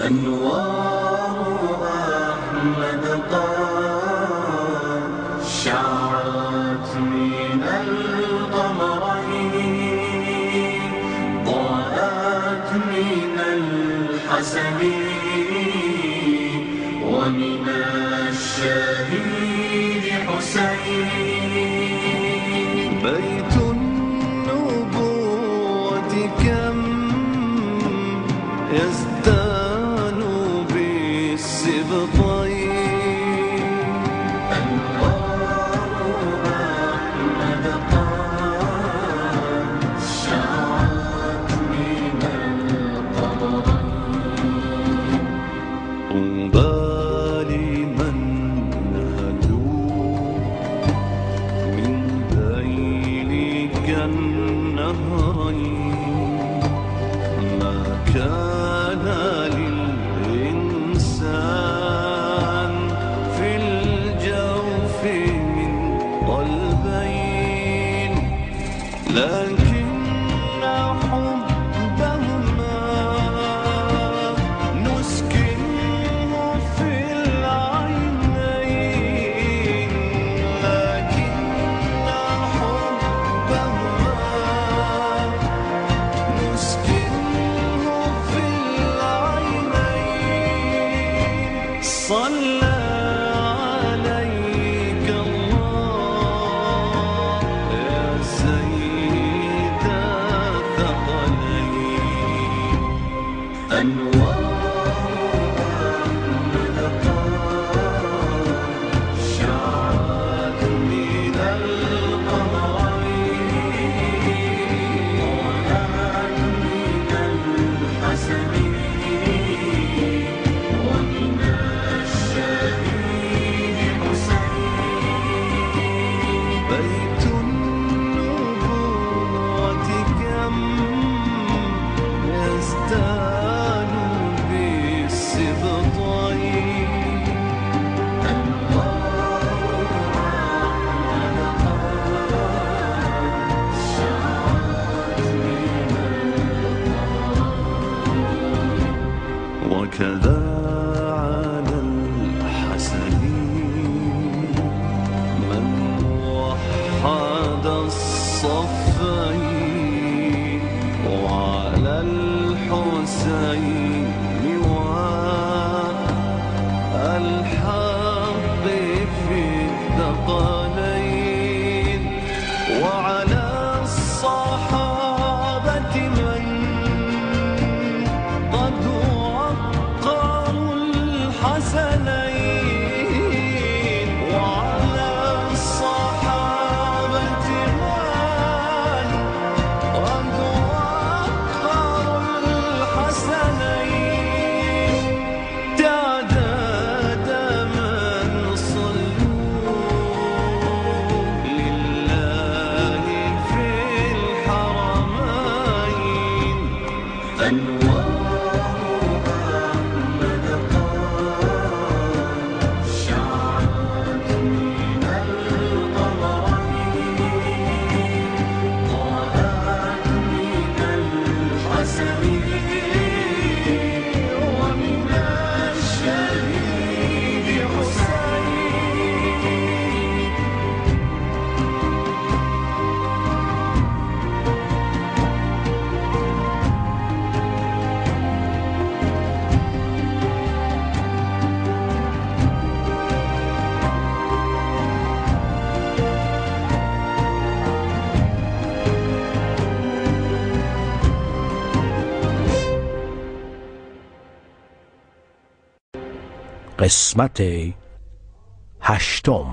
أنوار أحمد قد شعت من القمرين، ضاءت من الحسن ومن الشهيد حسين. بيت النبوة كم يزدان بالسبطين، أنوار أحمد قد شعت من القمرين. طوبى لمن نهلوا من ذيلك النهرين، ما كان للإنسان في الجوف من قلبين، لكن حبهما نسكنه في العينين، لكن حبهما نسكنه في العينين. صلى عليك الله يا سيد الثقلين. أنوار أحمد قد شعت من القمرين، ضاءت من الحسن ومن الشهيد حسين. بيت النبوة كم يزدان بالسبطين، أنوار أحمد قد شعت من القمرين. وكذا على الحسن من وحد الصفين، وعلى الحسين والحق في الثقلين، وعلى الصحابة من قد وقروا الحسنين، وعلى الصحابة من قد وقروا الحسنين. تعداد من صلوا لله في الحرمين. أنوار أحمد قد شعت من القمرين، ضاءت من الحسن ومن الشهيد حسين. قسمت هشتم.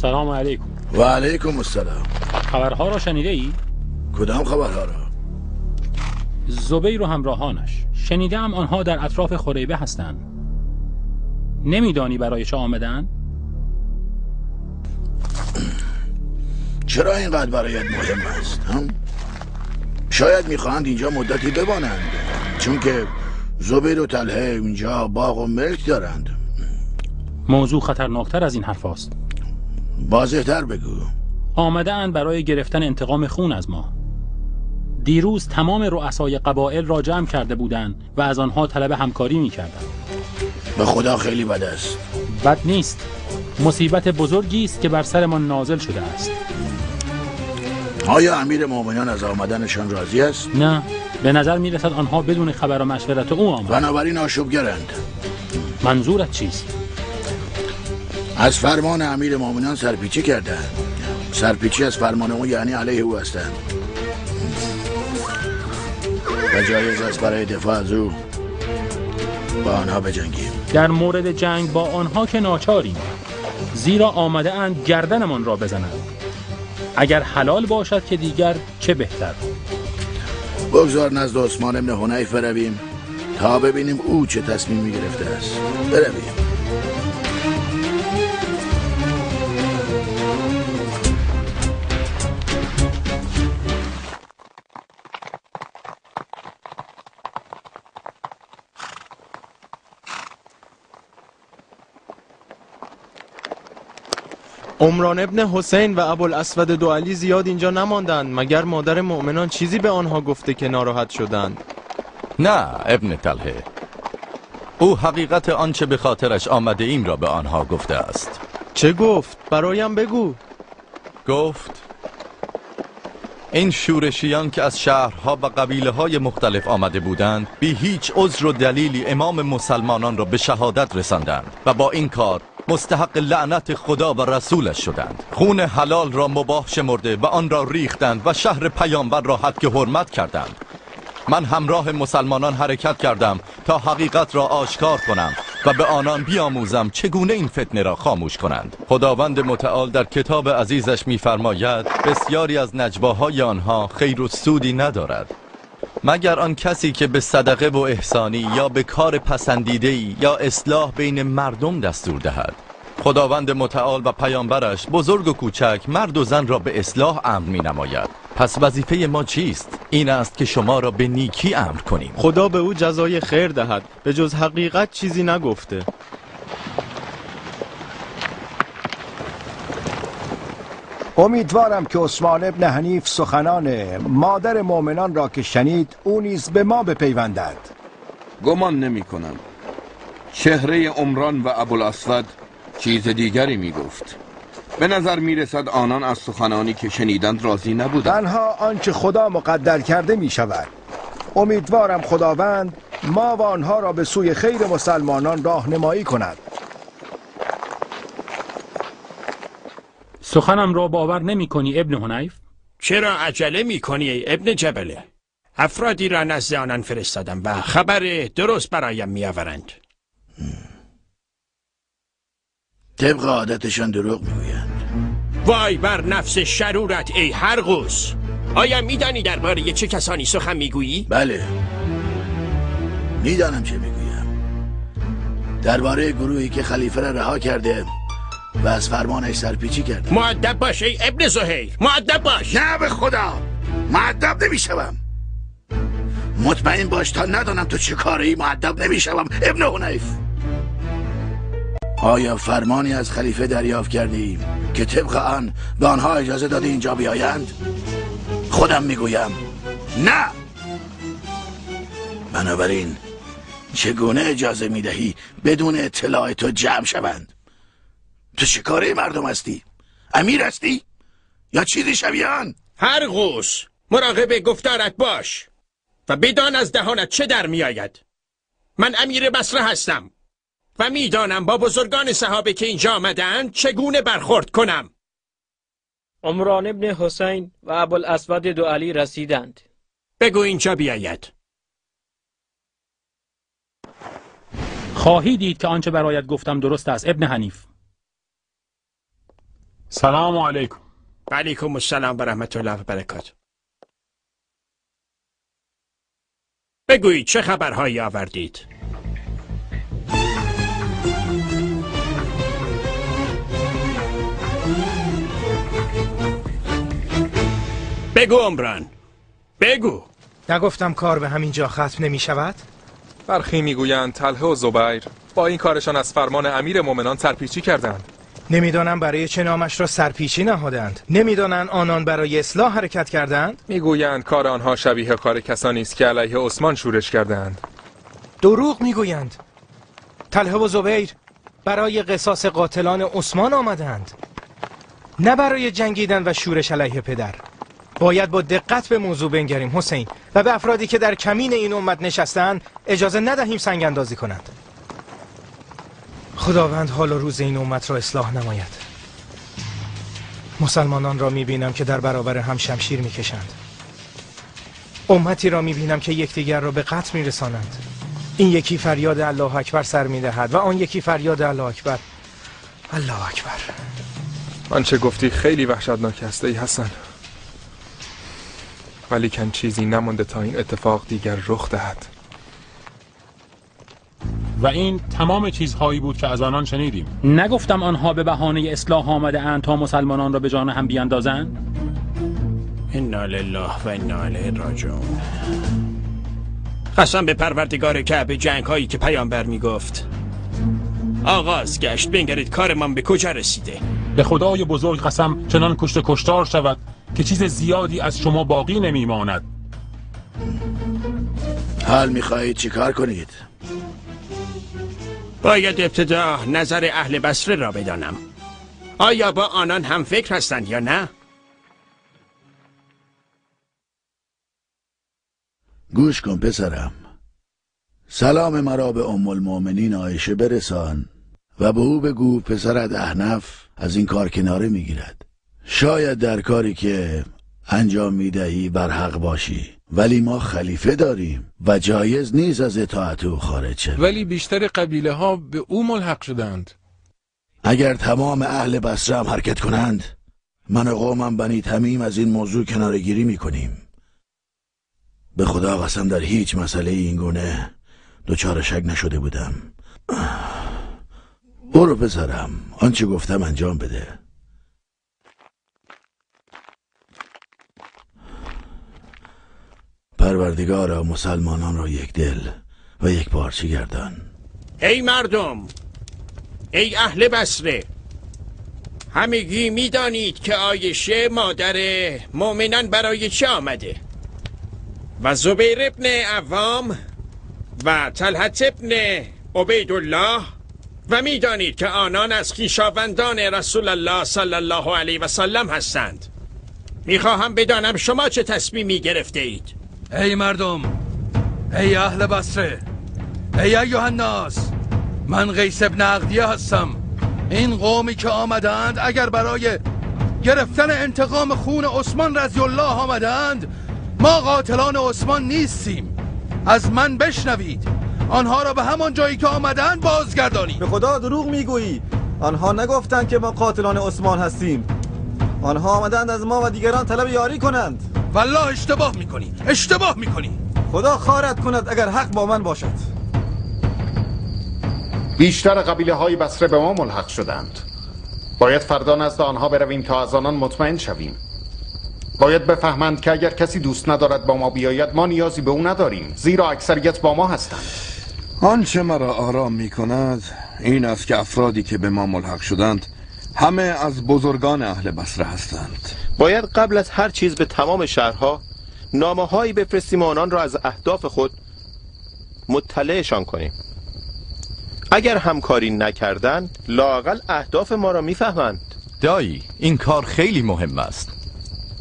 سلام علیکم. و علیکم السلام. خبرها را شنیده ای؟ کدام خبرها را؟ زبیر و همراهانش. شنیدم آنها در اطراف خریبه هستند. نمیدانی برای چه آمدند؟ چرا اینقدر برایت مهم است؟ هم؟ شاید میخواهند اینجا مدتی بمانند، چون که زبیر و طلحه اینجا باغ و ملک دارند. موضوع خطرناکتر از این حرف است. واضح‌تر بگو. آمده اند برای گرفتن انتقام خون از ما. دیروز تمام رؤسای قبایل را جمع کرده بودند و از آنها طلب همکاری می‌کردند. به خدا خیلی بد است. بد نیست، مصیبت بزرگی است که بر سرمان نازل شده است. آیا امیر مؤمنان از آمدنشان راضی است؟ نه، به نظر می‌رسد آنها بدون خبر و مشورت او آمدند. بنابراین آشوبگرند. منظورت چیست؟ از فرمان امیر مؤمنان سرپیچی کردند. سرپیچی از فرمان او یعنی علیه او هستند و جایز است برای دفاع از او با آنها بجنگیم. در مورد جنگ با آنها که ناچاریم، زیرا آمده اند گردنمان را بزنند. اگر حلال باشد که دیگر چه بهتر. بگذار نزد عثمان ابن حنیف برویم تا ببینیم او چه تصمیمی گرفته است. برویم. عمران ابن حسین و ابوالاسود دوالی زیاد اینجا نماندند، مگر مادر مؤمنان چیزی به آنها گفته که ناراحت شدند؟ نه ابن طلحه، او حقیقت آنچه به خاطرش آمده ایم را به آنها گفته است. چه گفت؟ برایم بگو. گفت این شورشیان که از شهرها و قبیله های مختلف آمده بودند بی هیچ عذر و دلیلی امام مسلمانان را به شهادت رساندند و با این کار مستحق لعنت خدا و رسولش شدند. خون حلال را مباح شمرده و آن را ریختند و شهر پیامبر را هتک حرمت کردند. من همراه مسلمانان حرکت کردم تا حقیقت را آشکار کنم و به آنان بیاموزم چگونه این فتنه را خاموش کنند. خداوند متعال در کتاب عزیزش می‌فرماید بسیاری از نجواهای آنها خیر و سودی ندارد، مگر آن کسی که به صدقه و احسانی یا به کار پسندیده‌ای یا اصلاح بین مردم دستور دهد. خداوند متعال و پیامبرش بزرگ و کوچک، مرد و زن را به اصلاح امر می نماید. پس وظیفه ما چیست؟ این است که شما را به نیکی امر کنیم. خدا به او جزای خیر دهد، به جز حقیقت چیزی نگفته. امیدوارم که عثمان ابن حنیف سخنان مادر مؤمنان را که شنید او نیز به ما بپیوندد. گمان نمی کنم. چهره عمران و ابوالاسود چیز دیگری می گفت. به نظر می رسد آنان از سخنانی که شنیدند راضی نبودند. تنها آنچه خدا مقدر کرده می شود. امیدوارم خداوند ما و آنها را به سوی خیر مسلمانان راهنمایی کند. سخنم را باور نمی کنی ابن حنیف؟ چرا عجله می کنی ای ابن جبله؟ افرادی را نزد آنان فرستادم و خبر درست برایم می آورند. طبق عادتشان دروغ میگویند. وای بر نفس شرورت ای هرقوس! آیا میدانی درباره چه کسانی سخن میگویی؟ بله، میدانم چه میگویم. درباره گروهی که خلیفه را رها کرده و از فرمانش سرپیچی کرده. مؤدب باش ای ابن زهیر، مؤدب باش. نه به خدا مؤدب نمیشوم. مطمئن باش تا ندانم تو چه کاری مؤدب نمیشوم ابن حنیف. آیا فرمانی از خلیفه دریافت کردی که طبق آن به آنها اجازه دادی اینجا بیایند؟ خودم میگویم نه. بنابراین چگونه اجازه میدهی بدون اطلاع تو جمع شوند؟ تو چه کاره مردم هستی؟ امیر هستی؟ یا چیزی شبیه آن؟ هرقوس، مراقب گفتارت باش و بدان از دهانت چه در میآید. من امیر بصره هستم و میدانم با بزرگان صحابه که اینجا آمدند چگونه برخورد کنم. عمران ابن حسین و ابوالاسود دوالی رسیدند. بگو اینجا بیاید. خواهی دید که آنچه برایت گفتم درست است ابن حنیف. سلام علیکم. علیکم السلام و رحمت الله و برکات. بگویید چه خبرهایی آوردید؟ بگو عمران، بگو. نگفتم کار به همین جا ختم نمی شود؟ برخی میگویند طلحه و زبیر با این کارشان از فرمان امیر مؤمنان سرپیچی کردند. نمیدانم برای چه نامش را سرپیچی نهادند. نمیدانند آنان برای اصلاح حرکت کردند. میگویند کار آنها شبیه کار کسانی است که علیه عثمان شورش کردند. دروغ میگویند. طلحه و زبیر برای قصاص قاتلان عثمان آمدند، نه برای جنگیدن و شورش علیه پدر. باید با دقت به موضوع بنگریم حسین، و به افرادی که در کمین این امت نشستند اجازه ندهیم سنگ اندازی کنند. خداوند حال و روز این امت را اصلاح نماید. مسلمانان را میبینم که در برابر هم شمشیر میکشند. امتی را میبینم که یکدیگر را به قتل میرسانند. این یکی فریاد الله اکبر سر میدهد و آن یکی فریاد الله اکبر، الله اکبر. آنچه گفتی خیلی وحشتناک است ای حسن، ولیکن چیزی نمانده تا این اتفاق دیگر رخ دهد. و این تمام چیزهایی بود که از آنان شنیدیم. نگفتم آنها به بهانه اصلاح آمده اند تا مسلمانان را به جان هم بیاندازند؟ انا لله و انا الیه راجعون. قسم به پروردگار کعبه، جنگ هایی که پیامبر میگفت آغاز گشت. بنگرید کارمان به کجا رسیده. به خدای بزرگ قسم چنان کشت کشتار شود که چیز زیادی از شما باقی نمیماند. حال میخواهید چیکار کنید؟ باید ابتدا نظر اهل بصره را بدانم. آیا با آنان هم فکر هستند یا نه؟ گوش کن پسرم، سلام مرا به ام المؤمنین عایشه برسان و به او بگو پسرت احنف از این کار کناره میگیرد. شاید در کاری که انجام میدهی بر حق باشی، ولی ما خلیفه داریم و جایز نیست از اطاعت او خارج شویم. ولی بیشتر قبیله ها به او ملحق شدند. اگر تمام اهل بصره هم حرکت کنند، من و قومم بنی تمیم از این موضوع کناره گیری میکنیم. به خدا قسم در هیچ مسئله این گونه دچار شک نشده بودم. برو پسرم، آنچه گفتم انجام بده. پروردگارا مسلمانان را یک دل و یک پارچه گردان. ای مردم، ای اهل بصره، همگی میدانید که عایشه مادر مؤمنان برای چه آمده و زبیر ابن عوام و طلحه ابن عبیدالله، و میدانید که آنان از خویشاوندان رسول الله صلی الله علیه و سلم هستند. میخواهم بدانم شما چه تصمیمی گرفته اید. ای مردم، ای اهل بصره، ای ایها الناس، من قیس ابن عقدیه هستم. این قومی که آمدند اگر برای گرفتن انتقام خون عثمان رضی الله آمدند، ما قاتلان عثمان نیستیم. از من بشنوید، آنها را به همان جایی که آمدند بازگردانید. به خدا دروغ میگویی. آنها نگفتند که ما قاتلان عثمان هستیم. آنها آمدند از ما و دیگران طلب یاری کنند. والله اشتباه میکنی، اشتباه میکنی. خدا خارت کند اگر حق با من باشد. بیشتر قبیله های بصره به ما ملحق شدند. باید فردا نزد آنها برویم تا از آنان مطمئن شویم. باید بفهمند که اگر کسی دوست ندارد با ما بیاید، ما نیازی به او نداریم، زیرا اکثریت با ما هستند. آنچه مرا آرام میکند این است که افرادی که به ما ملحق شدند همه از بزرگان اهل بصره هستند. باید قبل از هر چیز به تمام شهرها نامه‌هایی بفرستیم و آنان را از اهداف خود مطلعشان کنیم. اگر همکاری نکردند، لااقل اهداف ما را میفهمند. دایی، این کار خیلی مهم است،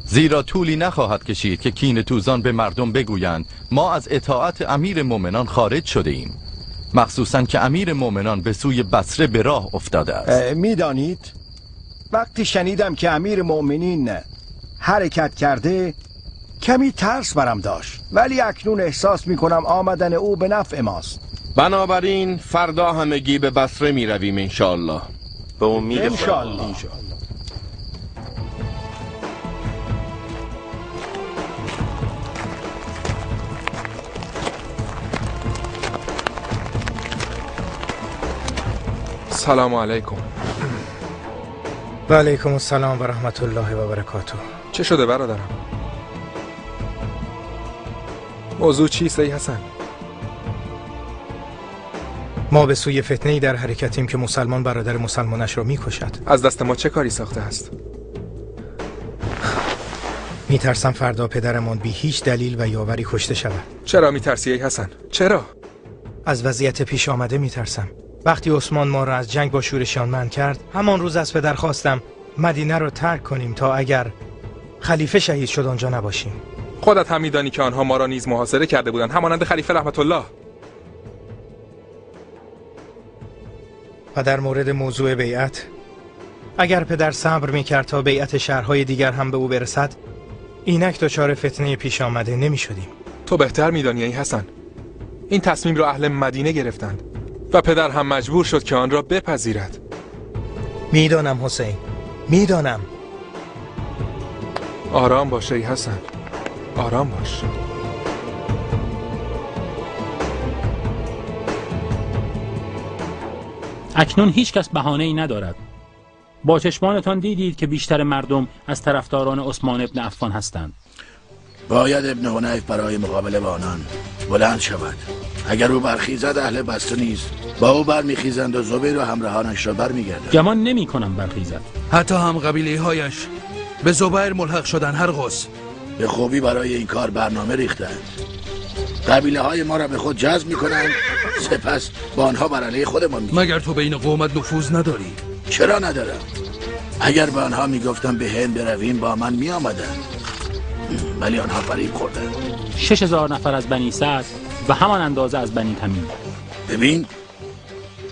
زیرا طولی نخواهد کشید که کینه توزان به مردم بگویند ما از اطاعت امیر مؤمنان خارج شده ایم، مخصوصا که امیر مؤمنان به سوی بصره به راه افتاده است. میدانید وقتی شنیدم که امیر مؤمنین حرکت کرده کمی ترس برم داشت، ولی اکنون احساس میکنم آمدن او به نفع ماست. بنابراین فردا همگی به بصره میرویم انشاءالله. به امید انشاءالله. سلام علیکم. و علیکم السلام و رحمت الله و برکاته. چه شده برادرم؟ موضوع چیست ای حسن؟ ما به سوی فتنه‌ای در حرکتیم که مسلمان برادر مسلمانش را میکشد. از دست ما چه کاری ساخته است؟ میترسم فردا پدرمان بی هیچ دلیل و یاوری کشته شود. چرا میترسی ای حسن؟ چرا؟ از وضعیت پیش آمده میترسم. وقتی عثمان ما را از جنگ با شورشیان منع کرد، همان روز از پدر خواستم مدینه را ترک کنیم تا اگر خلیفه شهید شد آنجا نباشیم. خودت هم میدانی که آنها ما را نیز محاصره کرده بودند، همانند خلیفه رحمت الله. و در مورد موضوع بیعت، اگر پدر صبر میکرد تا بیعت شهرهای دیگر هم به او برسد، اینک دچار فتنه پیش آمده نمیشدیم. تو بهتر میدانی ای حسن. این تصمیم را اهل مدینه گرفتند و پدر هم مجبور شد که آن را بپذیرد. میدانم حسین، میدانم. آرام باش ای حسن، آرام باش. اکنون هیچ کس بهانه‌ای ندارد. با چشمانتان دیدید که بیشتر مردم از طرفداران عثمان ابن عفان هستند. باید ابن حنیف برای مقابله با آنان بلند شود. اگر او برخیزد اهل بصره نیز با او برمیخیزند و زبیر و همراهانش را برمیگردند. گمان نمی کنم برخیزد. حتی هم قبیله هایش به زبیر ملحق شدن. هرگز به خوبی برای این کار برنامه ریختند. قبیله های ما را به خود جذب می کنند، سپس با آنها بر علیه خودمان می. مگر تو بین قومت نفوذ نداری؟ چرا ندارم؟ اگر به آنها می گفتم به هند برویم با من می آمدند، ولی آنها فریب خوردند. 6000 نفر از بنی سعد و همان اندازه از بنی تمیم. ببین،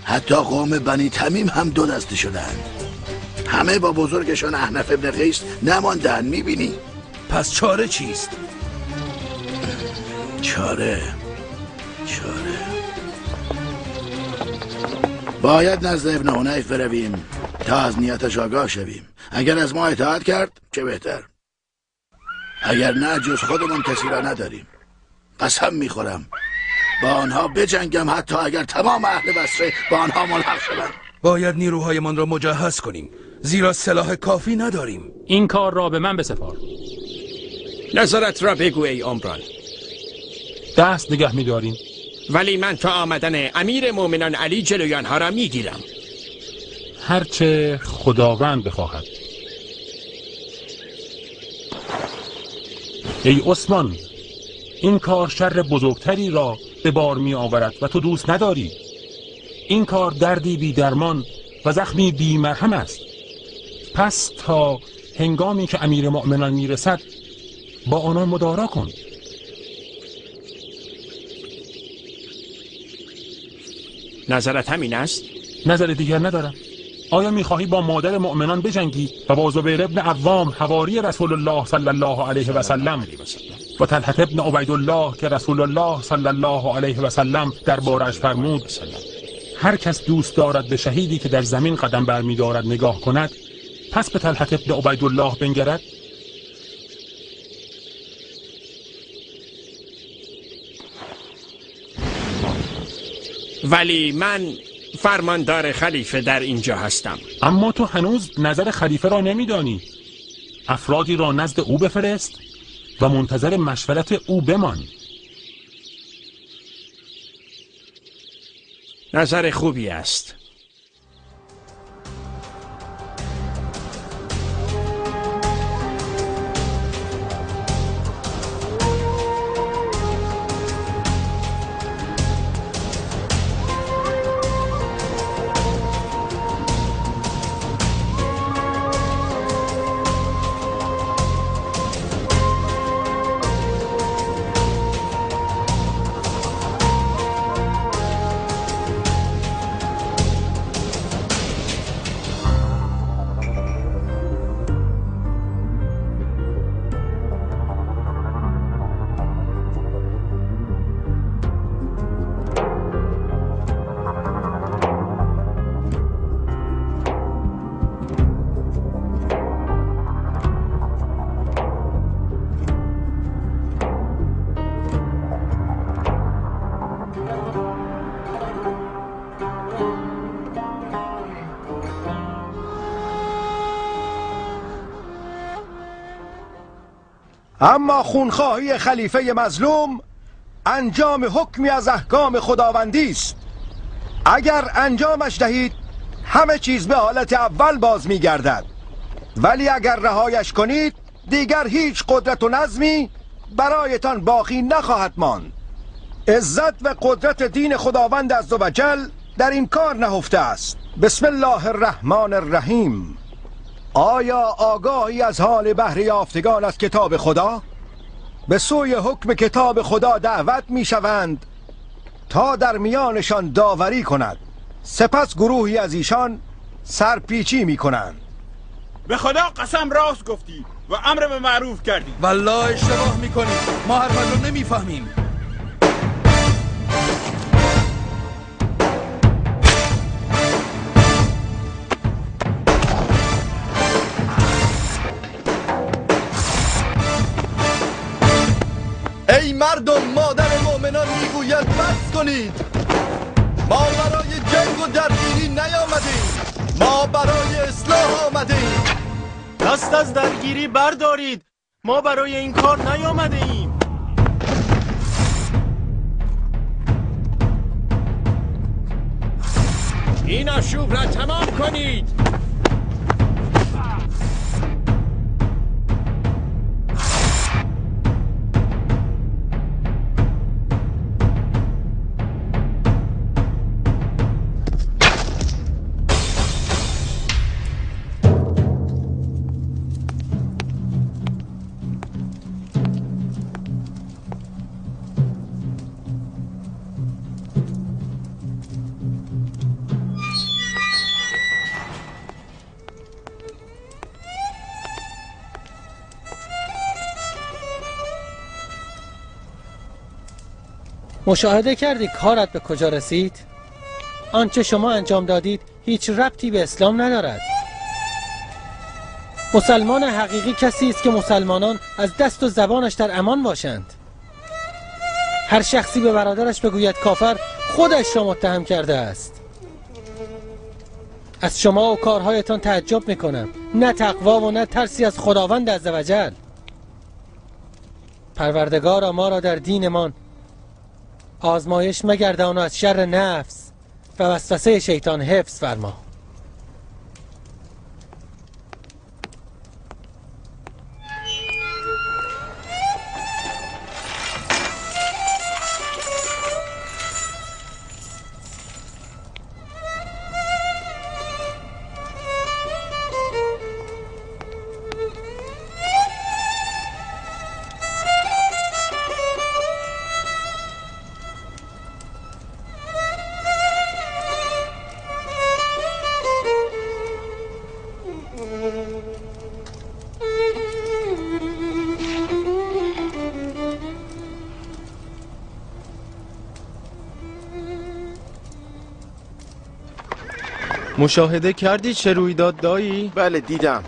حتی قوم بنی تمیم هم دو دسته شدند. همه با بزرگشان احنف ابن قیس نماندند. میبینی؟ پس چاره چیست؟ چاره باید نزد ابن حنیف برویم تا از نیتش آگاه شویم. اگر از ما اطاعت کرد چه بهتر، اگر نه جز خودمان کسی را نداریم. قسم میخورم با آنها بجنگم، حتی اگر تمام اهل بصره با آنها ملحق شوند. باید نیروهایمان را مجهز کنیم، زیرا سلاح کافی نداریم. این کار را به من بسپار. نظرت را بگو ای عمران. دست نگه می‌داریم، ولی من تا آمدن امیر مؤمنان علی جلوی آنها را میگیرم. هرچه خداوند بخواهد. ای عثمان، این کار شر بزرگتری را به بار می آورد و تو دوست نداری. این کار دردی بی درمان و زخمی بی مرهم است. پس تا هنگامی که امیر مؤمنان میرسد با آنان مدارا کن. نظرت همین است؟ نظر دیگر ندارم. آیا میخواهی با مادر مؤمنان بجنگی و با زبیر ابن عوام حواری رسول الله صلی الله علیه و سلم و طلحة ابن عبیدالله که رسول الله صلی الله علیه و سلم درباره‌اش فرمود هر کس دوست دارد به شهیدی که در زمین قدم برمیدارد نگاه کند، پس به طلحة ابن عبیدالله بنگرد؟ ولی من فرماندار خلیفه در اینجا هستم. اما تو هنوز نظر خلیفه را نمیدانی. افرادی را نزد او بفرست و منتظر مشورت او بمان. نظر خوبی است. اما خونخواهی خلیفه مظلوم انجام حکمی از احکام خداوندی است. اگر انجامش دهید همه چیز به حالت اول باز می‌گردد، ولی اگر رهایش کنید دیگر هیچ قدرت و نظمی برایتان باقی نخواهد ماند. عزت و قدرت دین خداوند عزوجل در این کار نهفته است. بسم الله الرحمن الرحیم. آیا آگاهی از حال بهره یافتگان از کتاب خدا؟ به سوی حکم کتاب خدا دعوت می شوند تا در میانشان داوری کند، سپس گروهی از ایشان سرپیچی می کنند. به خدا قسم راست گفتی و امر به معروف کردی. والله اشتباه می کنی، ما حرفت رو نمی فهمیم. ای مردم، مادر مؤمنان میگوید بس کنید. ما برای جنگ و درگیری نیامدیم، ما برای اصلاح آمدیم. دست از درگیری بردارید، ما برای این کار نیامده ایم. این آشوب را تمام کنید. مشاهده کردی کارت به کجا رسید؟ آنچه شما انجام دادید هیچ ربطی به اسلام ندارد. مسلمان حقیقی کسی است که مسلمانان از دست و زبانش در امان باشند. هر شخصی به برادرش بگوید کافر خودش را متهم کرده است. از شما و کارهایتان تعجب میکنم. نه تقوا و نه ترسی از خداوند عزوجل. پروردگارا ما را در دینمان آزمایش مگردان و از شر نفس و وسوسه شیطان حفظ فرما. مشاهده کردی چه رویداد دایی؟ بله دیدم.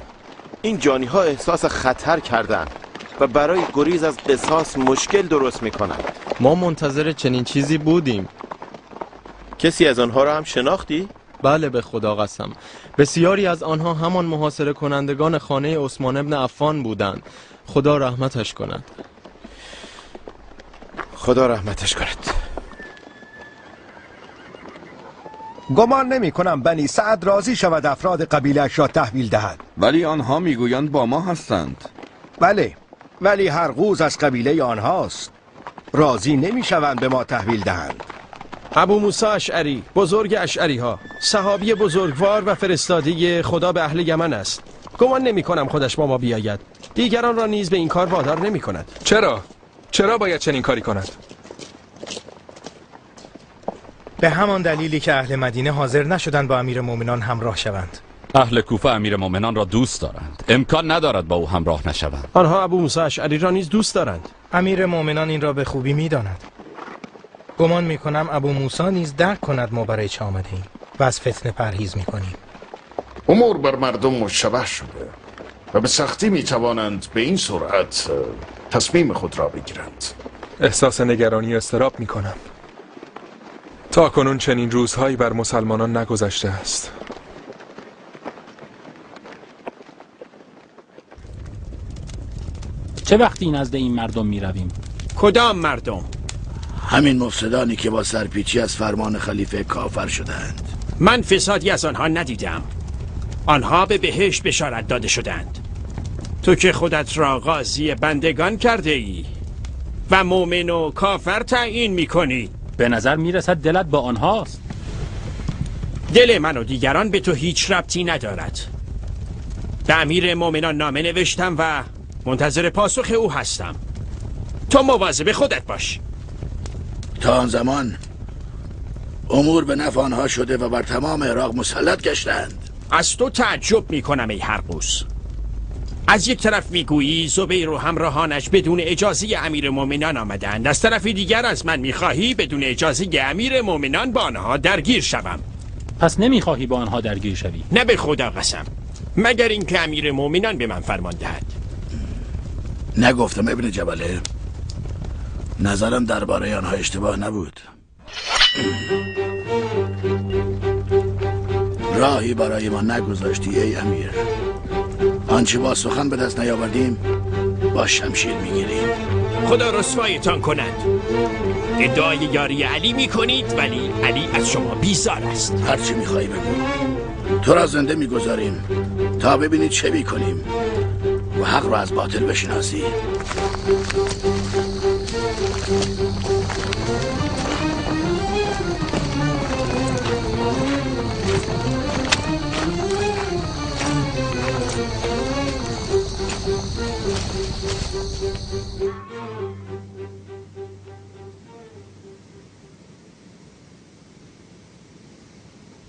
این جانی ها احساس خطر کردند و برای گریز از قصاص مشکل درست میکنند. ما منتظر چنین چیزی بودیم. کسی از آنها را هم شناختی؟ بله به خدا قسم، بسیاری از آنها همان محاصره کنندگان خانه عثمان ابن عفان بودند. خدا رحمتش کند. خدا رحمتش کند. گمان نمی کنم بنی سعد راضی شود افراد قبیله‌اش را تحویل دهد. ولی آنها میگویند با ما هستند. بله، ولی هر قوز از قبیله آنهاست. راضی نمی شوند به ما تحویل دهند. ابو موسی اشعری، بزرگ اشعری ها، صحابی بزرگوار و فرستاده خدا به اهل یمن است. گمان نمی کنم خودش با ما بیاید. دیگران را نیز به این کار وادار نمی کند. چرا؟ چرا باید چنین کاری کند؟ به همان دلیلی که اهل مدینه حاضر نشدند با امیر مؤمنان همراه شوند. اهل کوفه امیر مؤمنان را دوست دارند. امکان ندارد با او همراه نشوند. آنها ابو موسی اشعری را نیز دوست دارند. امیر مؤمنان این را به خوبی می‌داند. گمان می‌کنم ابو موسی نیز درک کند ما برای چه آمده‌ایم و از فتنه پرهیز می‌کنیم. امور بر مردم مشتبه شده و به سختی می‌توانند به این سرعت تصمیم خود را بگیرند. احساس نگرانی و اضطراب می‌کنم. تا کنون چنین روزهایی بر مسلمانان نگذشته است. چه وقتی نزد این مردم می رویم؟ کدام مردم؟ همین مفسدانی که با سرپیچی از فرمان خلیفه کافر شدند. من فسادی از آنها ندیدم. آنها به بهشت بشارت داده شدند. تو که خودت را قاضی بندگان کرده ای و مؤمن و کافر تعیین می کنی. به نظر می رسد دلت با آنهاست. دل من و دیگران به تو هیچ ربطی ندارد. به امیر مؤمنان نامه نوشتم و منتظر پاسخ او هستم. تو مواظب خودت باش. تا آن زمان امور به نفع آنها شده و بر تمام عراق مسلط گشتند. از تو تعجب می کنم ای هرقوس. از یک طرف میگویی زبیر و همراهانش بدون اجازه امیر مؤمنان آمدند، از طرف دیگر از من میخواهی بدون اجازه امیر مؤمنان با آنها درگیر شوم. پس نمیخواهی با آنها درگیر شوی؟ نه به خدا قسم، مگر اینکه امیر مؤمنان به من فرمان دهد. نگفتم ابن جبله، نظرم درباره آنها اشتباه نبود. راهی برای ما نگذاشتی ای امیر. آنچه با سخن به دست نیاوردیم با شمشیر میگیریم. خدا رسوایتان کند. ادعای یاری علی میکنید ولی علی از شما بیزار است. هرچی میخوایی بگو. تو را زنده میگذاریم تا ببینی چه میکنیم و حق را از باطل بشناسی.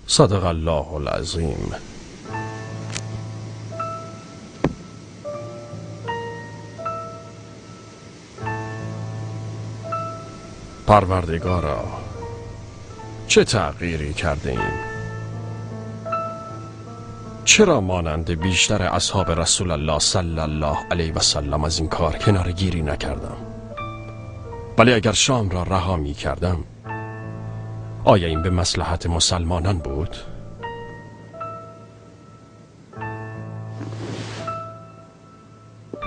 صدق الله العظیم. پروردگارا، چه تغییری کرده ایم؟ چرا مانند بیشتر اصحاب رسول الله صلی الله علیه و سلم از این کار کناره گیری نکردم؟ ولی اگر شام را رها می کردم، آیا این به مصلحت مسلمانان بود؟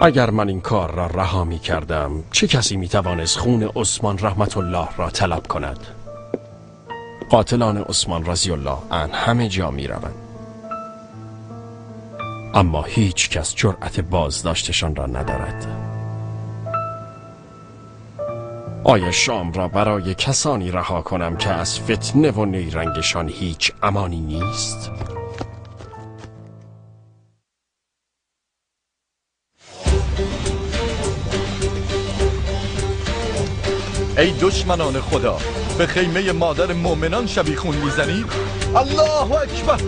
اگر من این کار را رها می کردم، چه کسی می توانست خون عثمان رحمت الله را طلب کند؟ قاتلان عثمان رضی الله عنه همه جا می روند، اما هیچ کس جرأت بازداشتشان را ندارد. آیا شام را برای کسانی رها کنم که از فتنه و نیرنگشان هیچ امانی نیست؟ ای دشمنان خدا، به خیمه مادر مؤمنان شبیخون میزنید؟ الله اکبر!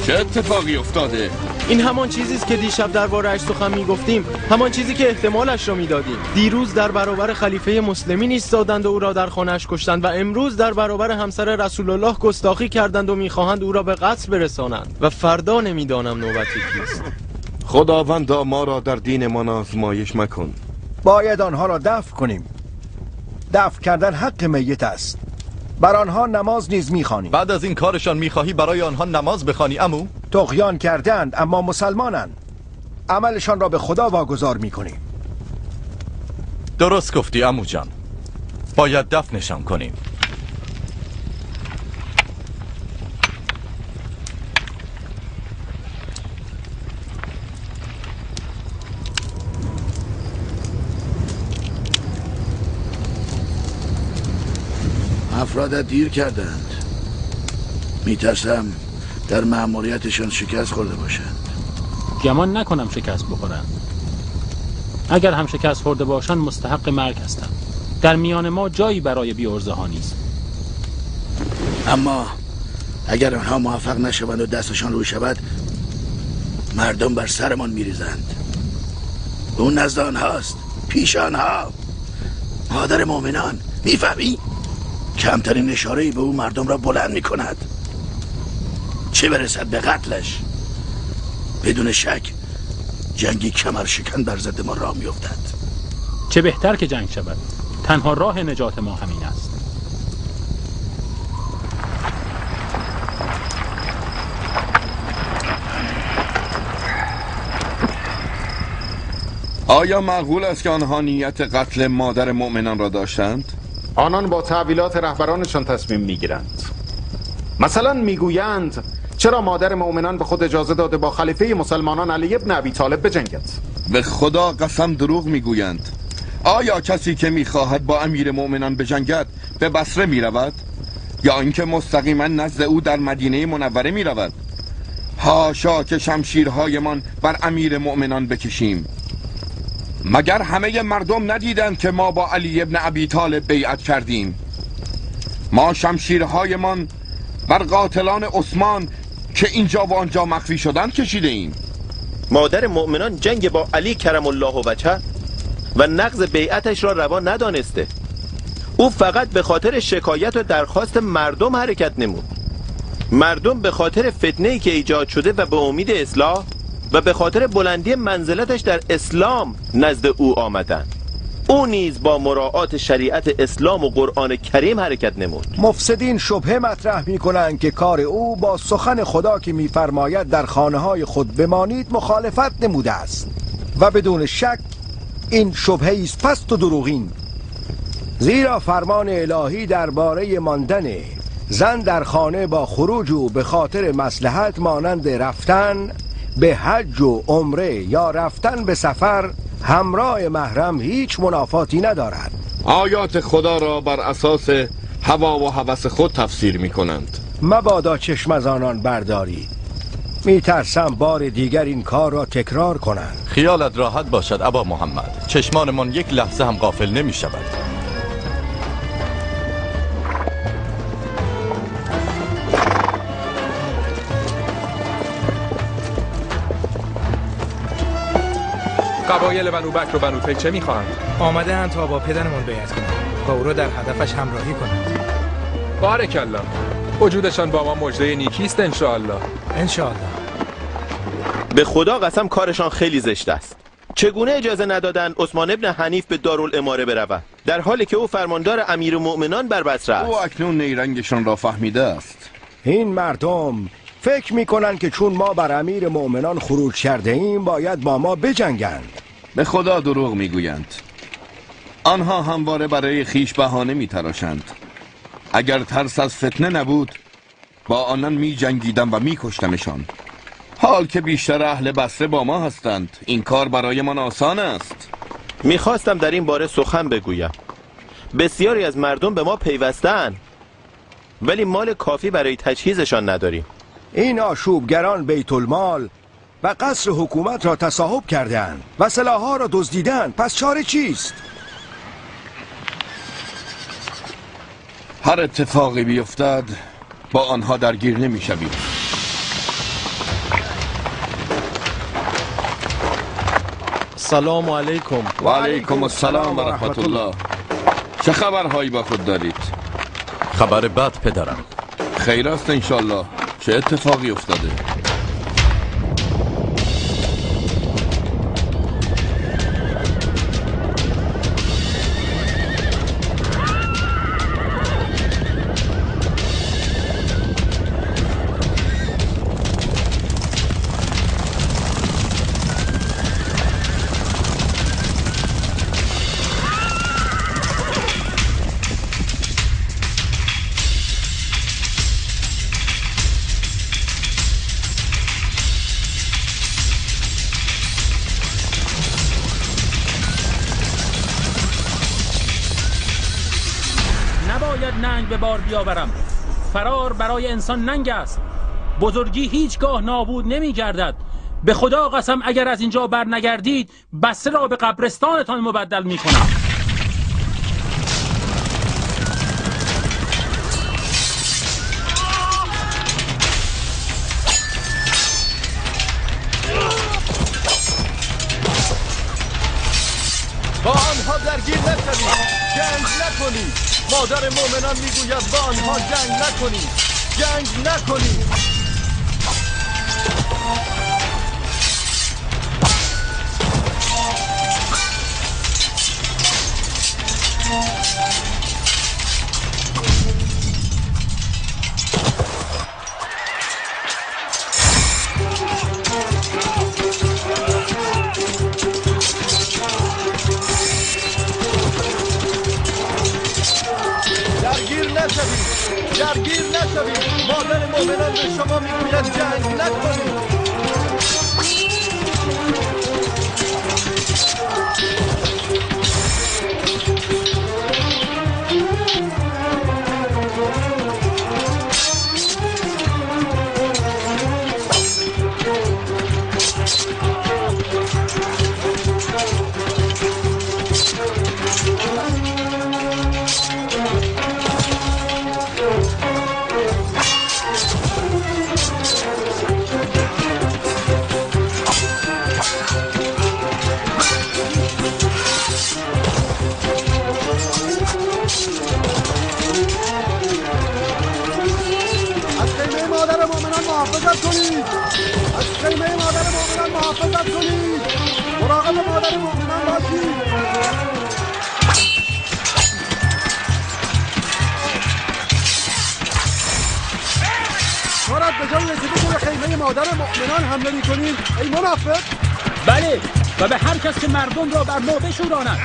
چه اتفاقی افتاده؟ این همان چیزی است که دیشب درباره‌اش سخن می‌گفتیم، همان چیزی که احتمالش را می‌دادیم. دیروز در برابر خلیفه مسلمین ایستادند و او را در خانه‌اش کشتند و امروز در برابر همسر رسول الله گستاخی کردند و می‌خواهند او را به قتل برسانند و فردا نمی‌دانم نوبت کیست. خداوندا ما را در دینمان آزمایش مکن. باید آنها را دفن کنیم. دفن کردن حق میت است. بر آنها نماز نیز میخوانیم. بعد از این کارشان میخواهی برای آنها نماز بخوانی عمو؟ طغیان کردند اما مسلمانند. عملشان را به خدا واگذار میکنیم. درست گفتی عمو جان. باید دفنشان کنیم. افرادت دیر کردند. میترسم در مأموریتشان شکست خورده باشند. گمان نکنم شکست بخورند. اگر هم شکست خورده باشند مستحق مرگ هستند. در میان ما جایی برای بی‌عرضه ها نیست. اما اگر آنها موفق نشوند و دستشان رو شود، مردم بر سرمان میریزند. اون نزد آنهاست، پیش آنها. مادر مؤمنان، میفهمی؟ کمترین اشاره‌ای به او مردم را بلند میکند، چه برسد به قتلش. بدون شک جنگی کمر شکن بر ضد ما راه میافتد. چه بهتر که جنگ شود. تنها راه نجات ما همین است. آیا معقول است که آنها نیت قتل مادر مؤمنان را داشتند؟ آنان با تعویلات رهبرانشان تصمیم میگیرند. مثلا میگویند چرا مادر مؤمنان به خود اجازه داده با خلیفه مسلمانان علی ابن ابی طالب بجنگد؟ به خدا قسم دروغ میگویند. آیا کسی که میخواهد با امیر مؤمنان بجنگد به بصره میرود یا اینکه مستقیما نزد او در مدینه منوره میرود؟ حاشا که شمشیرهایمان بر امیر مؤمنان بکشیم. مگر همه مردم ندیدند که ما با علی ابن ابی طالب بیعت کردیم؟ ما شمشیرهایمان بر قاتلان عثمان که اینجا و آنجا مخفی شدند کشیده ایم. مادر مؤمنان جنگ با علی کرم الله وجهه و نقض بیعتش را روا ندانسته. او فقط به خاطر شکایت و درخواست مردم حرکت نمود. مردم به خاطر فتنه‌ای که ایجاد شده و به امید اصلاح و به خاطر بلندی منزلتش در اسلام نزد او آمدند. او نیز با مراعات شریعت اسلام و قرآن کریم حرکت نمود. مفسدین شبهه مطرح می‌کنند که کار او با سخن خدا که می‌فرماید در خانه‌های خود بمانید مخالفت نموده است و بدون شک این شبهه است پست و دروغین، زیرا فرمان الهی درباره ماندن زن در خانه با خروج او به خاطر مصلحت مانند رفتن به حج و عمره یا رفتن به سفر همراه محرم هیچ منافاتی ندارد. آیات خدا را بر اساس هوا و هوس خود تفسیر می کنند. مبادا چشم از آنان برداری. می ترسم بار دیگر این کار را تکرار کنند. خیالت راحت باشد ابا محمد، چشمانمان یک لحظه هم غافل نمی شود. قبایل بنو بکر و بنو تیم چه میخواهند؟ آمده اند تا با پدرمان بیعت کنند و او را در هدفش همراهی کنند. بارک الله، وجودشان با ما مژده نیکی است انشاءالله. انشاءالله. به خدا قسم کارشان خیلی زشت است. چگونه اجازه ندادند عثمان ابن حنیف به دارالاماره برود در حالی که او فرماندار امیر مؤمنان بر بصره است؟ او اکنون نیرنگشان را فهمیده است. این مردم فکر میکنند که چون ما بر امیر مؤمنان خروج کرده ایم باید با ما بجنگند. به خدا دروغ میگویند. آنها همواره برای خیش بهانه میتراشند. اگر ترس از فتنه نبود با آنان میجنگیدم و میکشتمشان. حال که بیشتر اهل بصره با ما هستند این کار برای من آسان است. میخواستم در این باره سخن بگویم. بسیاری از مردم به ما پیوستند ولی مال کافی برای تجهیزشان نداریم. این آشوبگران بیت المال و قصر حکومت را تصاحب کردند و سلاح‌ها را دزدیدند. پس چاره چیست؟ هر اتفاقی بیفتد با آنها درگیر نمی‌شویم. سلام علیکم. و علیکم السلام و رحمت الله. چه خبرهایی با خود دارید؟ خبر بد پدرم. خیر است انشالله. چه اتفاقی افتاده؟ باید ننگ به بار بیاورم. فرار برای انسان ننگ است. بزرگی هیچگاه نابود نمی گردد. به خدا قسم اگر از اینجا بر نگردید بصره را به قبرستانتان مبدل می کنم. با آنها درگیر نشوید، جنگ نکنید. مادر مؤمنان میگوید با آنها جنگ نکنید، جنگ نکنید. درگیر نشوید. مادر مؤمنان به شما میگوید جنگ نکنید. محافظت کنید. از خیمه مادر مؤمنان محافظت کنید. مراقب مادر مؤمنان باشید. کارت به جای رسیده که به خیمه مادر مؤمنان حمله می‌کنید ای منافق. بله، و به هر کس که مردم را بر ما بشوراند.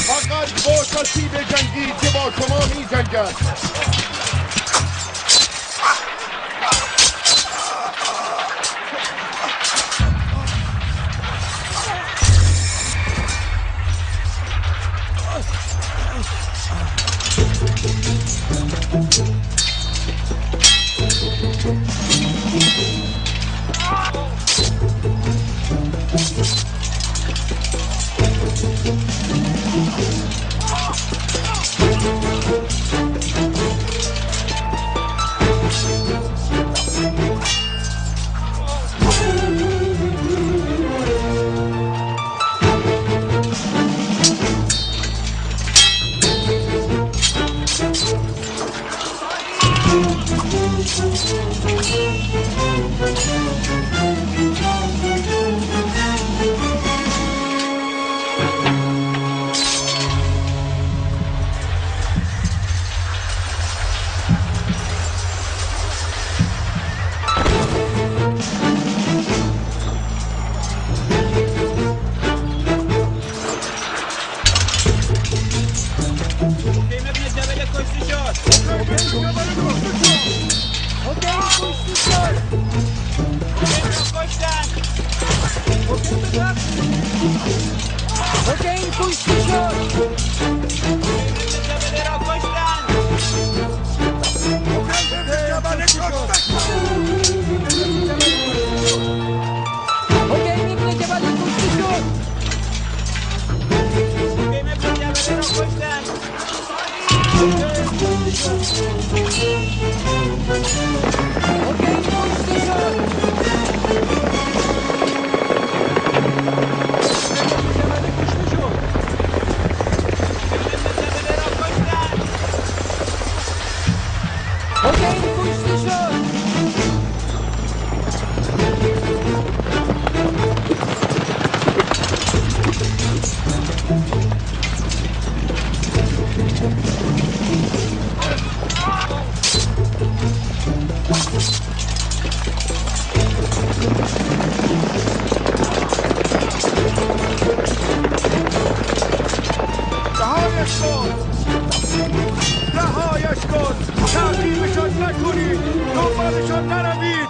فقط با کسی بجنگید که با شما می جنگد. حسین کشته شد. حسین ابن جبل کشته شد. حسین کشته شد. حسین کشته شد. رهایش کن، رهایش کن، تعقیبشان نکنید، دنبالشان نروید،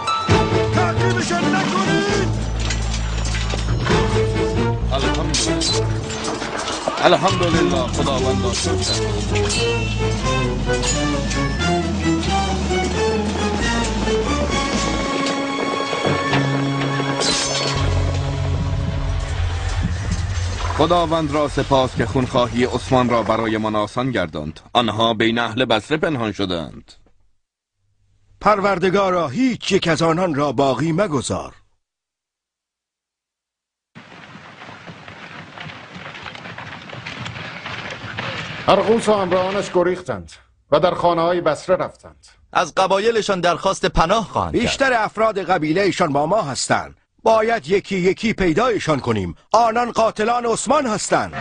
تعقیبشان نکنید. الحمدلله، الحمدلله، خداوند را شکر. خداوند را سپاس که خونخواهی عثمان را برای من آسان گرداند. آنها بین اهل بصره پنهان شدند. پروردگارا هیچ یک از آنان را باقی مگذار. ارغوس و همراهانش گریختند و در خانه های بصره رفتند. از قبایلشان درخواست پناه خواهند کرد. بیشتر افراد قبیلهشان با ما هستند. باید یکی یکی پیدایشان کنیم. آنان قاتلان عثمان هستند.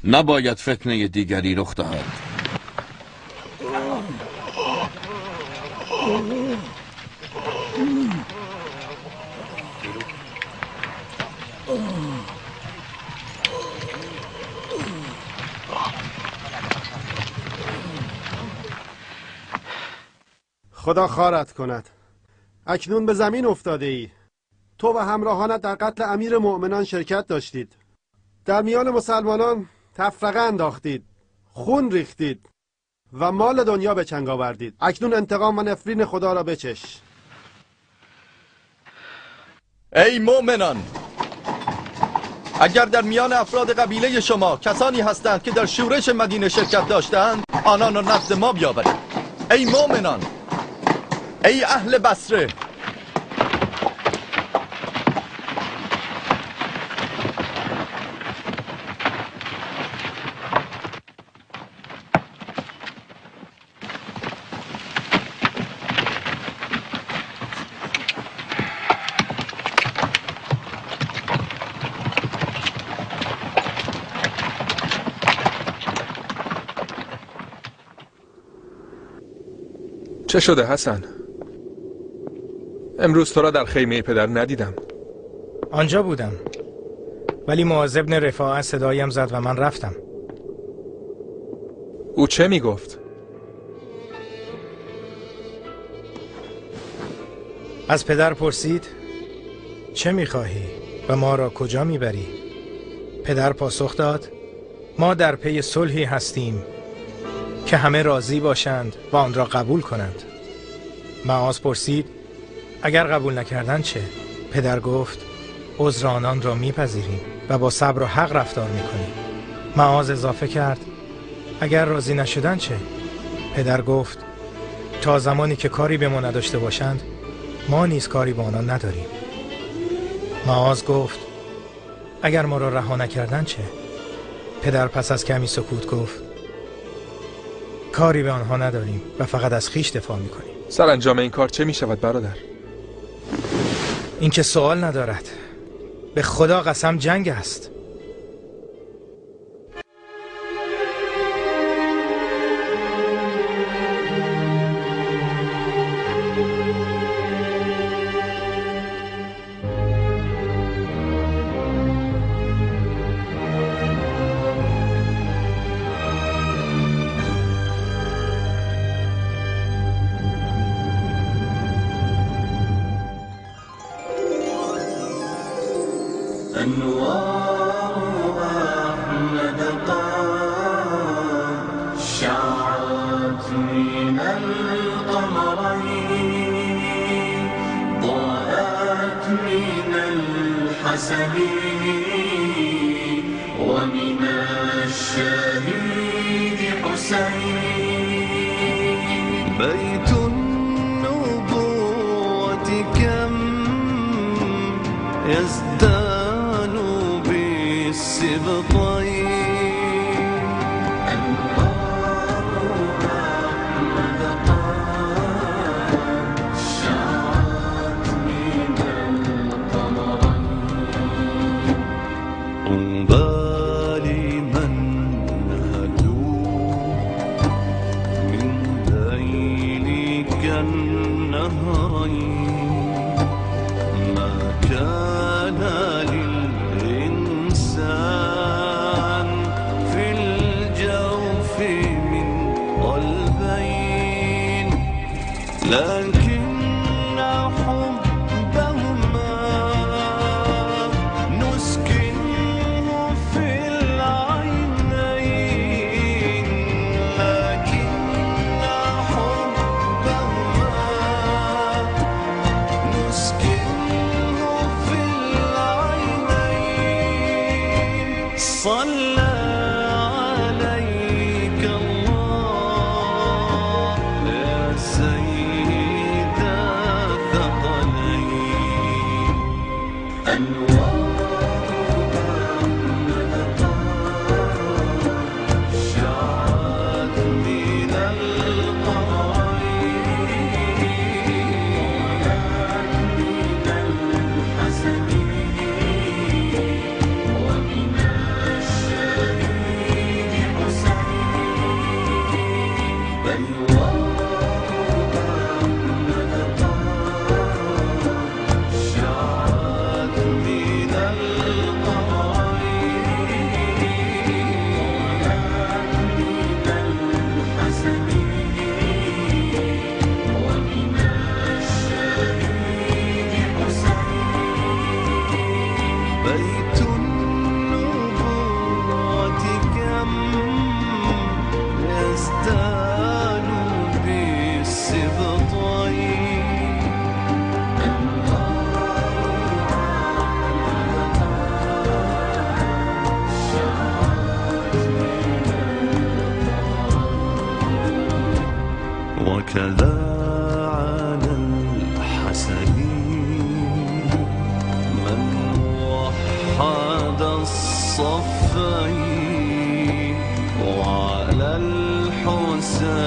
نباید فتنه دیگری رخ دهد. خدا خارت کند. اکنون به زمین افتاده ای. تو و همراهانت در قتل امیر مؤمنان شرکت داشتید. در میان مسلمانان تفرقه انداختید، خون ریختید و مال دنیا به چنگ آوردید. اکنون انتقام و نفرین خدا را بچش. ای مؤمنان، اگر در میان افراد قبیله شما کسانی هستند که در شورش مدینه شرکت داشتند، آنان را نزد ما بیاورید. ای مؤمنان، ای اهل بصره، چه شده حسن؟ امروز تو را در خیمه پدر ندیدم. آنجا بودم، ولی معاذ ابن رفاعه صدایم زد و من رفتم. او چه می گفت؟ از پدر پرسید چه می خواهی و ما را کجا می بری؟ پدر پاسخ داد ما در پی صلحی هستیم که همه راضی باشند و آن را قبول کنند. معاذ پرسید اگر قبول نکردند چه؟ پدر گفت عذر آنان را میپذیریم و با صبر و حق رفتار میکنیم. معاذ اضافه کرد اگر راضی نشدند چه؟ پدر گفت تا زمانی که کاری به ما نداشته باشند ما نیز کاری با آنان نداریم. معاذ گفت اگر ما را رها نکردند چه؟ پدر پس از کمی سکوت گفت کاری به آنها نداریم و فقط از خویش دفاع میکنیم. سرانجام این کار چه میشود برادر؟ این که سوال ندارد. به خدا قسم جنگ است. أنوار أحمد قد شعت من القمرين، ضاءت من الحسن ومن الشهيد حسين. بيت النبوة كم يزدان بالسبطين، أنوار أحمد قد شعت من القمرين. طوبى لمن نهلوا من ذيلك النهرين، ما كان للإنسان في الجوف من قلبين، لكن حبهما نسكنه في العينين، لكن حبهما نسكنه في العينين. صلى عليك الله يا سيد الثقلين. أنوار أحمد قد شعت من القمرين، ضاءت من الحسن ومن الشهيد حسين. أنوار أحمد قد شعت من القمرين، ضاءت من الحسن ومن الشهيد حسين. بيت النبوة كم يزدان بالسبطين، وكذا على الحسن من وحد الصفين، وعلى الحسين